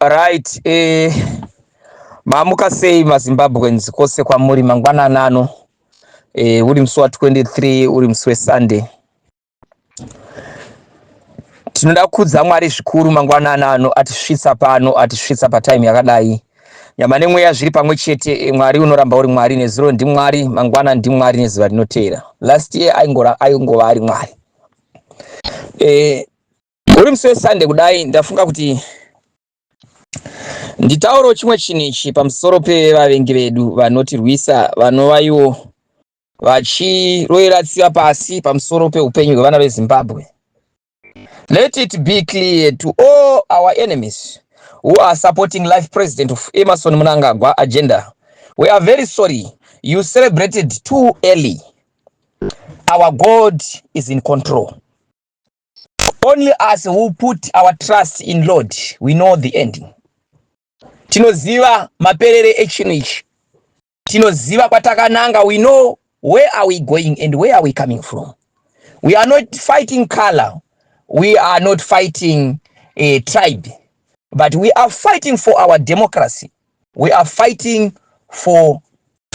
Right, mamuka sei maZimbabweans kwose kwamuri mangwanani ano? Uri musi wa23, uri musi weSunday. Tinoda kukudza Mwari zvikuru mangwanani ano atisvitsa pano, atisvitsa patime yakadai. Nyama nemweya zviri pamwe chete. Mwari unoramba uri Mwari, nezuro ndiMwari, mangwana ndiMwari, nezuva rinoteera. Last year aingova ari Mwari. Uri musi weSunday kudai, ndafunga kuti nditaurewo chimwe chinhu ichi pamusoro pevavengi vedu vanotirwisa, vanova ivo vachiroyera tsiva pasi pamusoro peupenyu hwevana veZimbabwe. Let it be clear to all our enemies who are supporting life president of Emmerson Mnangagwa agenda: we are very sorry you celebrated too early. Our God is in control. Only us who put our trust in Lord, we know the ending. Tinoziva maperere echinhu ichi, tinoziva kwatakananga. We know where are we going and where are we coming from. We are not fighting color, we are not fighting a tribe, but we are fighting for our democracy. We are fighting for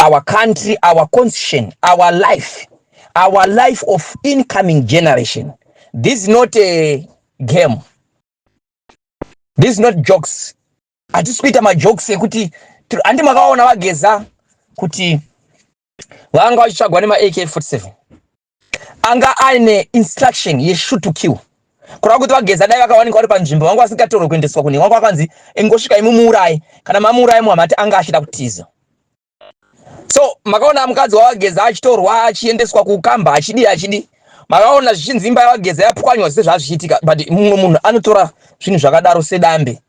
our country, our constitution, our life, our life of incoming generation. This is not a game, this is not jokes. Hatisi kuita majokes ekuti handi makaona vaGeza kuti vanga vachitsvagwa nema-AK47, anga aine instruction yeshoot to kill, kureva kuti vaGeza dai vakawanikwa vari panzvimbo, vanga vasingatorwe kuendeswa kune vanga vakanzi ingosvika imumuurayi, kana mamuurayi muhamati anga achida kutiza. So makaona mukadzi wavaGeza achitorwa achiendeswa kukamba, achidi achidi. Makaona zvichinzi imba yavaGeza yapwanywa sezvazvichiitika. But mumwe munhu anotora zvinhu zvakadaro sedambe,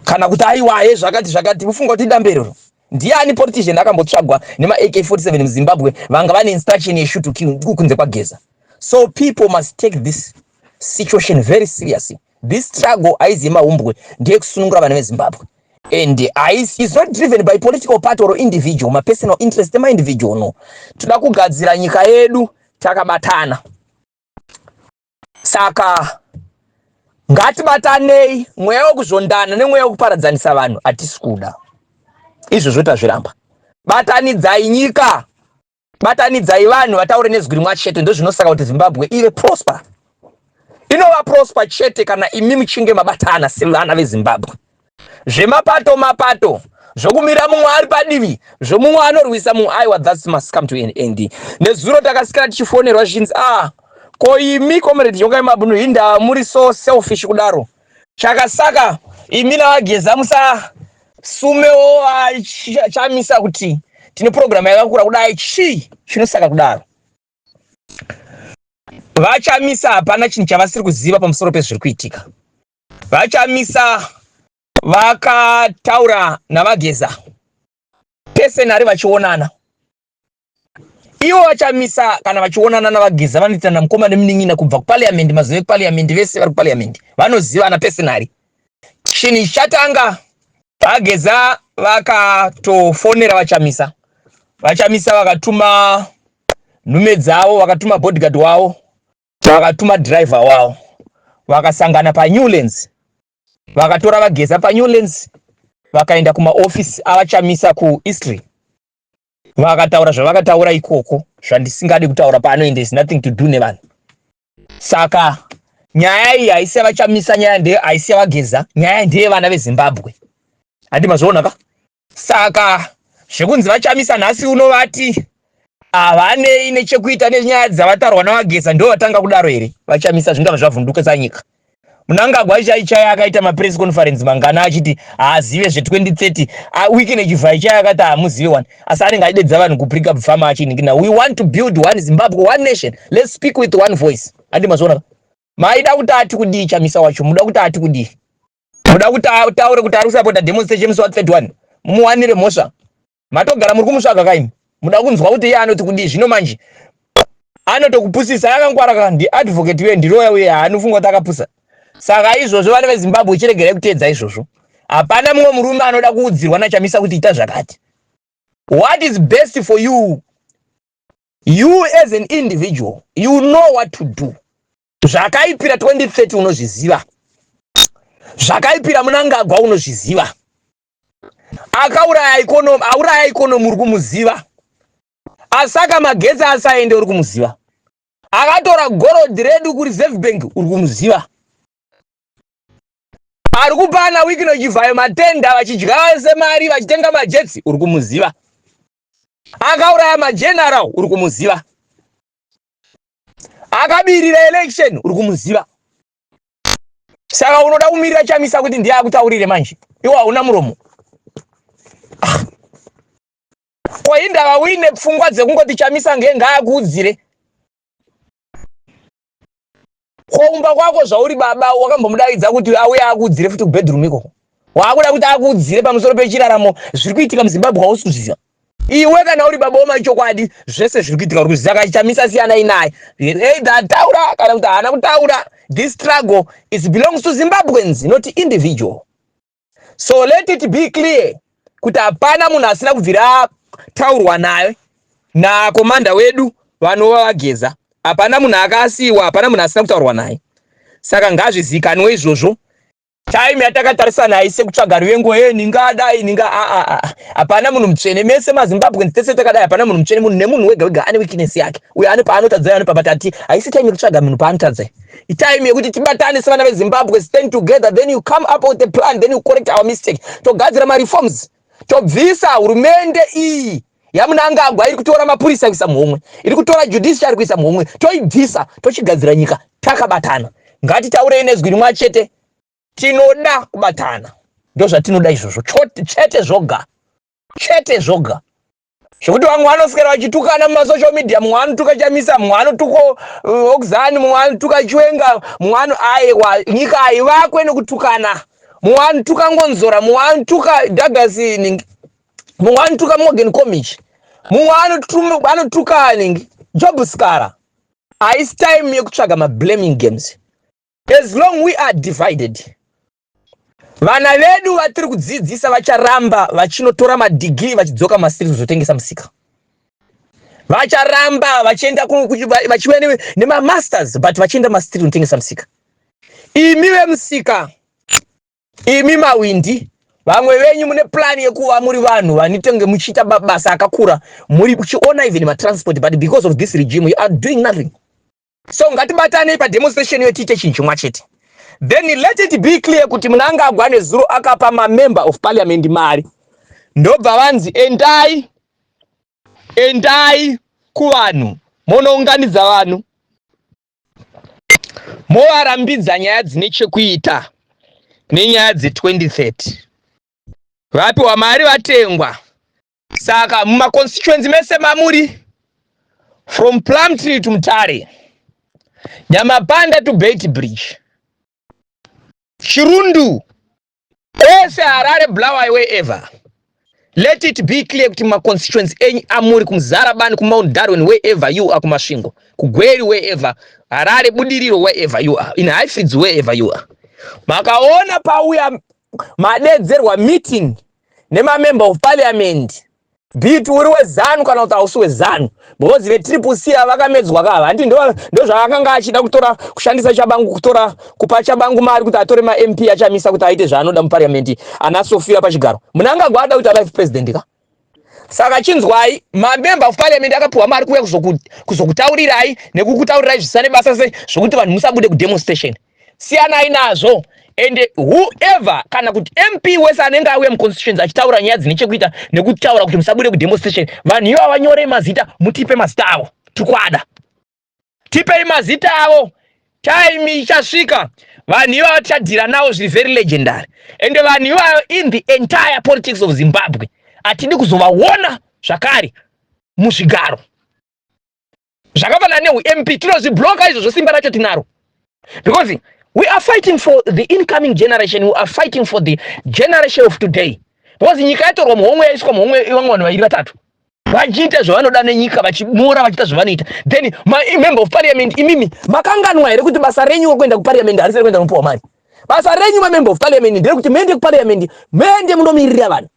kana kuti aiwaye zvakati zvakati, mufunga kuti idambe iroro? Ndiani politician akambotsvagwa nema-AK47 muZimbabwe vanga vane instruction yeshoot to kill kunze kwaGeza? So people must take this situation very seriously. This struggle haizi yemahumbwe, ndeyekusunungura vana veZimbabwe, and is not driven by political party or individual, mapersonal interest emaindividual. No, toda kugadzira nyika yedu takabatana. Saka ngatibatanei. Mweya wekuzvondana nemweya wekuparadzanisa vanhu hatisi kuda izvozvo, tazviramba. Batanidzai nyika, batanidzai vanhu, vataure nezwi rimwe chete. Ndozvinosaka kuti Zimbabwe ive prosper. Inova prosper chete kana imi muchinge mabatana sevana veZimbabwe. Zvemapato mapato, zvokumira mumwe ari padivi, zvomumwe anorwisa mumwe, aiwa, that must come to an end. Nezuro takasikira tichifonerwa zvichinzi, "Ah, ko imi Comrade Nyoka Mabunu, hindava muri so selfish kudaro? Chakasaka imi navaGeza musasumewo Chamisa kuti tine purogiramu yakakura kudai? Chii chinosaka kudaro?" VaChamisa hapana chinhu chavasiri kuziva pamusoro pezviri kuitika. VaChamisa vakataura navaGeza personally vachionana. Ivo VaChamisa kana vachionana navaGeza, vanoitana mukoma nemunin'ina kubva kupariamendi, mazuva ekupariamendi, vese vari kupariamendi vanozivana personally. Chinhu chatanga, vaGeza vakatofonera VaChamisa, VaChamisa vakatuma nhume dzavo, vakatuma bodyguard wavo, vakatuma driver wavo, vakasangana paNewlands, vakatora vaGeza paNewlands, vakaenda kumaofisi avaChamisa kuEastlea, vakataura zvavakataura ikoko zvandisingadi kutaura pano, and is nothing to do nevanhu. Saka nyaya iyi haisi yavaChamisa, nyaya ndeye haisi yavaGeza, nyaya ndeyevana veZimbabwe. Handi mazviona ka? Saka zvekunzi VaChamisa nhasi unovati havanei nechekuita nenyaya dzavataurwa navaGeza, ndo vatanga kudaro here VaChamisa? Zvingava zvavhundukisa nyika. Mnangagwa chai chai akaita mapress conference mangana achiti haazive zve2030. Wicknell Chivayo chai akati hamuzive one, asi anenge achidedza vanhu kuPrecabe Farm achiningina. We want to build one Zimbabwe, one nation, let's speak with one voice. Handi mazviona? Maida kuti ati kudii Chamisa wacho? Muda kuti ati kudii? Muda kuti ataure kuti ari kusapota demonstration musi wa31, mumuwanire mhosva? Matogara muri kumutsvaga kaimi, muda kunzwa kuti iye anoti kudii. Zvino manje anotokupusisa, akangwara ka, ndiadvocate uye ndiroya uye haanofunga kuti akapusa. Saka izvozvo, vana veZimbabwe, chiregerai kuteedza izvozvo. Hapana mumwe murume anoda kuudzirwa naChamisa kuti ita zvakati. What is best for you, you as an individual, you know what to do. Zvakaipira 2030 unozviziva. Zvakaipira Mnangagwa unozviziva. Akauraya economy, auraya economy uri kumuziva. Asaka magetsi asaende uri kumuziva. Akatora gold redu kuReserve Bank uri kumuziva. Ari kupana Wicknell Chivayo matender, vachidya semari, vachitenga majets, uri kumuziva. Akauraya mageneral uri kumuziva. Akabirira election uri kumuziva. Saka unoda kumirira Chamisa kuti ndiye akutaurire manje, iwe hauna muromo. Ah. Ko indava uine pfungwa dzekungoti Chamisa ngaakuudzire? Koumba kwako zvauri baba, wakambomudaidza kuti auye akuudzire futi kubedroom ikoko? Waakuda kuti akuudzire pamusoro pechiraramo zviri kuitika muZimbabwe, hausi kuzviziva iwe. Kana uri baba wemachokwadi, zvese zviri kuitika uri kuziva. Kachamisa siyanai naye, either ataura kana kuti haana kutaura. This struggle is belongs to Zimbabweans, not individual. So let it be clear kuti hapana munhu asina kubvira ataurwa naye nacommander wedu vanova vaGeza. Hapana munhu akasiyiwa, hapana munhu asina kutaurwa naye. Saka ngazvizikanwe izvozvo. Time yatakatarisa naye sekutsvaga ruvengo, e ningadai ninga, aa, hapana munhu mutsvene. Mese maZimbabweans tese takadai, hapana munhu mutsvene. Munhu nemunhu wega wega ane weakness yake, uyo ane paanotadza, ane pabatati. Haisi time yekutsvaga munhu paanotadza, itime yekuti tibatane sevana veZimbabwe, stand together, then you come up with a plan, then you correct our mistake, togadzira mareforms, tobvisa hurumende iyi yaMnangagwa iri kutora mapurisa kuisa muhomwe, iri kutora judiciary kuisa muhomwe. Toibvisa, tochigadzira nyika takabatana. Ngatitaurei nezwi rimwe chete. Tinoda kubatana, ndo zvatinoda izvozvo chete zvoga, chete zvoga. Zvekuti vamwe vanoswera vachitukana mumasocial media, mumwe anotuka Chamisa, mumwe anotuka Oxan, mumwe anotuka Chiwenga, mumwe ano, aiwa, nyika haivakwe nekutukana. Mumwe anotuka Ngonzora, mumwe anotuka Douglas ningi, mumwe anotuka Morgan Comich, mumwe anotuka ningi, Job Sikhala. Haisi time yekutsvaga mablaming games. As long we are divided, vana vedu vatiri kudzidzisa vacharamba vachinotora madegree, vachidzoka masiri kuzotengesa musika. Vacharamba vachienda vachiuya nemamasters, but vachienda mastreet kunotengesa musika. Imi vemusika, imi mawindi, vamwe venyu mune plan yekuva muri vanhu vanitenge muchiita mabasa akakura, muri kuchiona even matransport, but because of this regime you are doing nothing. So ngatibatanei pademonstration iyo, tiite chinhu chimwe chete. Then let it be clear kuti Mnangagwa nezuro akapa mamember of parliament mari, ndobva vanzi, "Endai, endai kuvanhu, monounganidza vanhu, movarambidza nyaya dzine chekuita nenyaya dze2030." Vapiwa mari, vatengwa. Saka mumaconstituency mese mamuri, from Plumtree to Mutare, Nyamapanda to Beitbridge, Chirundu, ese Harare, Bulawayo, wherever, let it be clear kuti mumaconstituency enyu amuri, kuMuzarabani, kuMount Darwin, wherever you are, kuMasvingo, kuGweru, wherever, Harare, Budiriro, wherever you are, in Highfields, wherever you are, makaona pauya madedzerwa meeting nemamember of parliament, be it uri weZANU kana kuti hausi weZANU, because veTriple C vakamedzwa kava, handi ndo zvavakanga achida kutora, kushandisa Tshabangu, kutora, kupa Tshabangu mari kuti atore maMP aChamisa kuti aite zvaanoda muparliament, ana Sofia pachigaro. Mnangagwa ada kuita life president ka. Saka chinzwai, mamember of parliament akapiwa mari kuuya kuzokutaurirai nekukutaurirai zvisina nebasa, se zvokuti vanhu musabude kudemonstration. Siyanai nazvo. And whoever, kana kuti MP wese anenge auya muconstituency achitaura nyaya dzine chekuita nekutaura kuti musabude kudemonstration, vanhu ivava vanyorei mazita, mutipe mazita avo. Tikwada, tipei mazita avo. Time ichasvika, vanhu ivava tichadhira navo zviri very legendary. And vanhu ivavo, in the entire politics of Zimbabwe, hatidi kuzovaona zvakare muzvigaro zvakafanana neump. Tinozvibloka izvozvo, simba racho tinaro, because we are fighting for the incoming generation, we are fighting for the generation of today, because nyika yatorwa muhomwe, yaiswa muhomwe vamwe vanhu vairi vatatu vachiita zvavanoda nenyika, vachimora, vachiita zvavanoita. Then member of parliament, imimi makanganwa here kuti basa renyu rekuenda kuparliament harisi rekuenda kunopiwa mari? Basa renyu, mamember of parliament, nderekuti muende kuparliament, muende munomiririra vanhu.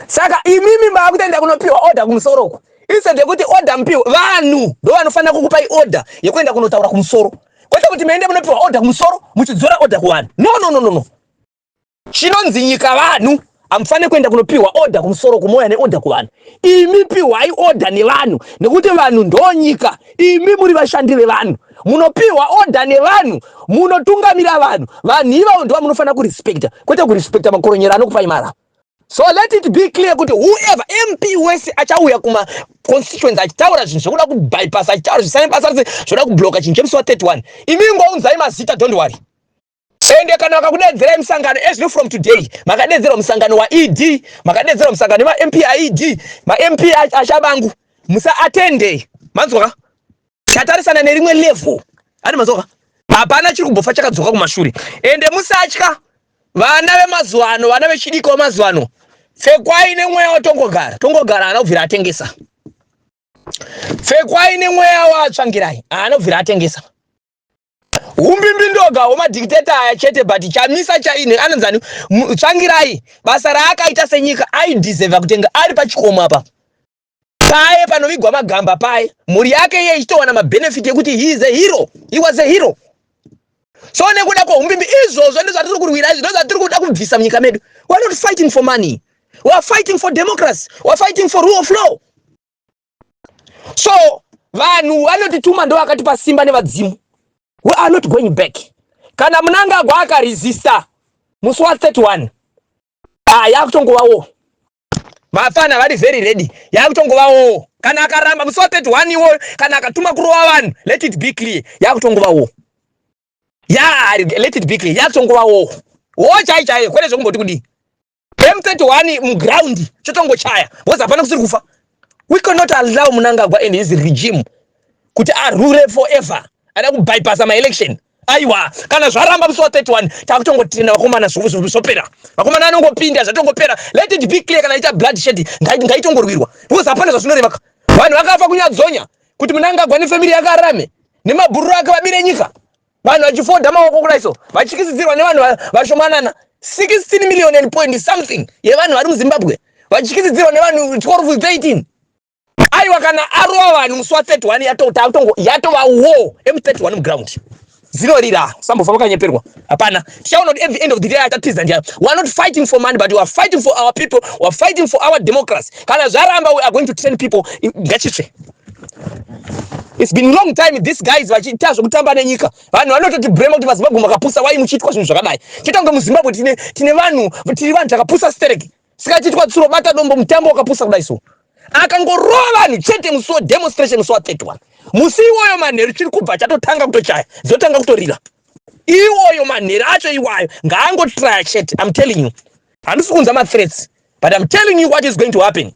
Saka imimi maakutoenda kunopiwa order kumusoro uko, instead yekuti order mupiwe vanhu ndo vanofanira kukupai order yekuenda kunotaura kumusoro. Kwete kuti muende munopiwa order kumusoro muchidzora order kuvanhu. No, no, no, no, no. Chinonzi nyika vanhu, hamufaniri kuenda kunopiwa order kumusoro kumouya neorder kuvanhu. Imi piwai order nevanhu, nekuti vanhu ndo nyika. Imi muri vashandi vevanhu, munopiwa order nevanhu, munotungamira vanhu. Vanhu ivavo ndo vamunofanira kurespekta, kwete kurespekta makoronyera anokupai mari. So let it be clear kuti whoever MP wese achauya kuma constituents achitaura zvinhu zvekuda kubypass, achitaura zvisina basa rese, zvoda kubloka chinhu chemusi wa31, imi ngounzai mazita, don't worry. Ende kana vakakudaidzirai musangano, as from today makadaidzirwa musangano waED, makadaidzirwa musangano wemaMP aED, maMP aChabangu, musaattende. Manzwaka? Tatarisana nerimwe level ani, manzwaka? Hapana chiri kumbofa chakadzoka kumashure. Ende musatya vana vemazuva ano, vana vechidiki vemazuva ano, pfekwai nemweya waTongogara. Tongogara haana kubvira atengesa. Pfekwai nemweya waTsvangirai, haana kubvira atengesa. Umbimbindoga hwemadictator aya chete, but Chamisa chaine anonzani Tsvangirai, basa raakaita senyika, aideserva kutenga ari pachikomo apa paye panovigwa magamba paye, mhuri yake iye ichitowana mabenefit ekuti he is a hero, he was a hero. So nekuda kweumbimbi izvozvo, ndozvatiri kurwira izvi, ndozvatiri kuda kubvisa munyika medu. We are not fighting for money, we are fighting for democracy, we are fighting for rule of law. So vanhu vanotituma ndo vakatipa simba nevadzimu. We are not going back. Kana Mnangagwa akaresista musi wa31, ah, yakutongovawo vafana vari very ready, yakutongovawo. Kana akaramba musi wa31 iwoyo, kana akatuma kurova vanhu, let it be clear, yakutongovawo ya, let it be clear, yakutongovawo wo chai chaiyo, kwete zvekumboti kudii. M31 muground chotongochaya, because hapana kusiri kufa. We cannot allow Mnangagwa and his regime kuti arule forever, ada kubypassa maelection. Aiwa, kana zvaramba musi wa31, takutongotenda vakomana, zvopera. Vakomana anongopinda, zvatongopera. Let it be clear, kana ita bloodshed, ngaitongorwirwa, because hapana zvazvinoreva. Vanhu vakafa kunyadzonya kuti Mnangagwa nefamily yake ararame nemabhururu ake, vabire nyika, vanhu vachifodha maoko kudai so, vachityisidzirwa nevanhu vashomanana, 16 million and point something yevanhu vari muZimbabwe, vachityisidzirwa nevanhu 12 13. Aiwa, kana arova vanhu musi wa31, yatova war. M31 muground zinorira, sambofa vakanyeperwa. Hapana, tichaona kuti at the end of the day achatiza ndiani. We are not fighting for money, but we are fighting for our people, we are fighting for our democracy. Kana zvaramba, we are going to train people. Ngachitsve. It's been long time these guys vachiita zvekutamba nenyika. Vanhu vanototi brema kuti vaZimbabwe makapusa, wai muchiitwa zvinhu zvakadai? Chiita kunge muZimbabwe tine vanhu, tiri vanhu takapusa stereki, saka chiitwa tsuro bata dombo, mutambo wakapusa kudai. So akangorova vanhu chete musi wedemonstration, musi wa31, musi iwoyo manheru chiri kubva chatotanga kutochaya, dzotanga kutorira iwoyo manheru acho iwayo. Ngaangotraya chete. I'm telling you, handisi kuunza mathreats, but I'm telling you what is going to happen.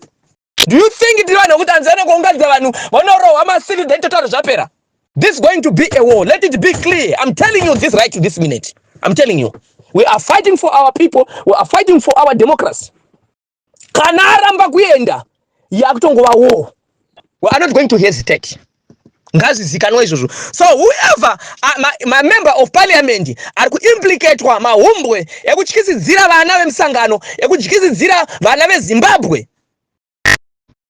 Do you think tiri vanhu vekuti hanzane kuunganidza vanhu vanorohwa masiri, then totaura zvapera? This is going to be a war, let it be clear. I'm telling you this right this minute. I'm telling you, we are fighting for our people, we are fighting for our democracy. Kana aramba kuenda, yakutongova war. We are not going to hesitate, ngazvizikanwa izvozvo. So whoever mamember of parliament ari kuimplicatwa mahumbwe ekutyisidzira vana vemusangano, ekutyisidzira vana veZimbabwe,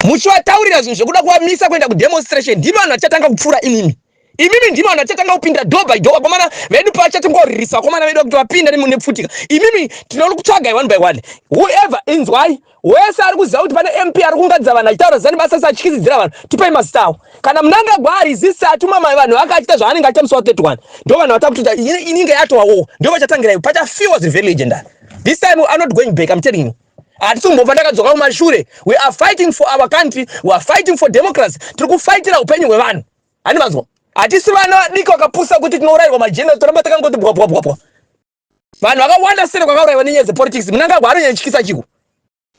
muchivataurira zvinhu zvekuda kuvamisa kuenda kudemonstration, ndimi vanhu vachatanga kupfuura imimi. Imimi ndimi vanhu vachatanga kupinda door by door. Vakomana vedu pachatingoririsa vakomana vedu kuti vapinda nepfutika, imimi tinori kutsvagai one by one. Whoever, inzwai, wese ari kuziva kuti pane MP ari kungadza vanhu achitaura zani basa satyisidzira vanhu, tipei mazita avo. Kana Mnangagwa aresista, atuma vanhu vake, achiita zvaanenge achiita musi wa31, ndo vanhu vatakutoita inenge yatowawo, ndo vachatangira. Pachafiwa zviri very legendary. This time we are not going back, I'm telling you. Hatisi kumbobva ndakadzoka kumashure. We are fighting for our country, we are fighting for democracy. Tiri kufaitira upenyu hwevanhu, hani manzwa? Hatisi vana vadiki vakapusa kuti tinourayirwa majenda, toramba takangoti bwabwabwabwa. Vanhu vakawanda sere kwakaurayiwa nenyaya dzepolitics. Mnangagwa anonyanyityisa chiko.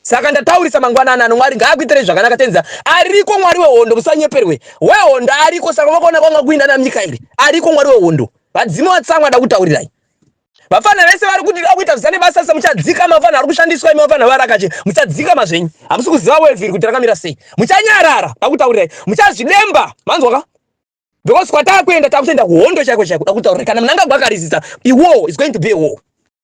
Saka ndataurisa mangwanani ano. Mwari ngaakuitirei zvakanaka. Tenza ariko, Mwari wehondo, musanyeperwe, wehondo ariko. Saka makaona kwanga kuinda naMikaeri, ariko Mwari wehondo. Vadzimu vatsamwa, da kutaurirai. Vafana vese vari kuti akuita zvisane basa sa, muchadzika. Mafana ari kushandiswa imi, vafana varakache, muchadzika mazvenyu. Hamusi kuziva wevhiri kuti rakamira sei. Muchanyarara, dakutaurirai, muchazvidemba, manzwaka? Because kwataakuenda, takutoenda kuhondo chaiko chaiko. Dakutaurirai, kana Mnangagwa akaresista, iwar is going to be a war.